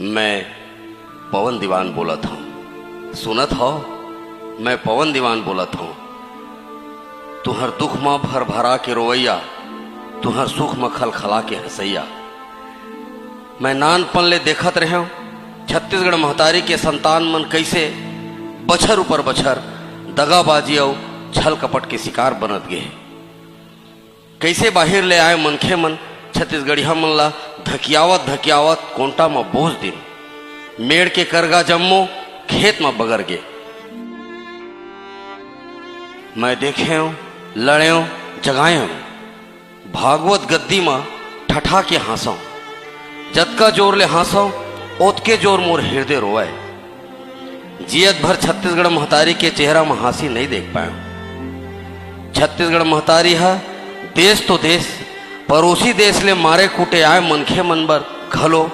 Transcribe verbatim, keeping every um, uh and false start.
मैं पवन दीवान बोलत हूँ। सुनत हव, मैं पवन दीवान बोलत हूँ। तुहर दुख म भर भरा के रोवैया, तुहर सुख म खलखला के हंसैया। मैं नानपन ले देखत रहेंव, छत्तीसगढ़ महतारी के संतान मन कइसे बछर ऊपर बछर दगाबाजी अउ छल कपट के शिकार बनत गे हे। कइसे बाहिर ले आए मनखे मन छत्तीसगढ़िया मन ला धकियावत धकियावत कोंटा म बोस दिन। मेड़ के करगा जम्मो खेत म बगर गे। मैं देखेंव, लड़ेंव, जगाएंव। भागवत गद्दी म ठठा के हाँसंव। जतका जोर ले हाँसंव, ओतके जोर मोर हिरदे रोवय। जियत भर छत्तीसगढ़ महतारी के चेहरा म हाँसी नइ देख पाएंव। छत्तीसगढ़ महतारी ह देश तो देश, परोसी देश ले मारे कूटे आए मनखे मन बर घलो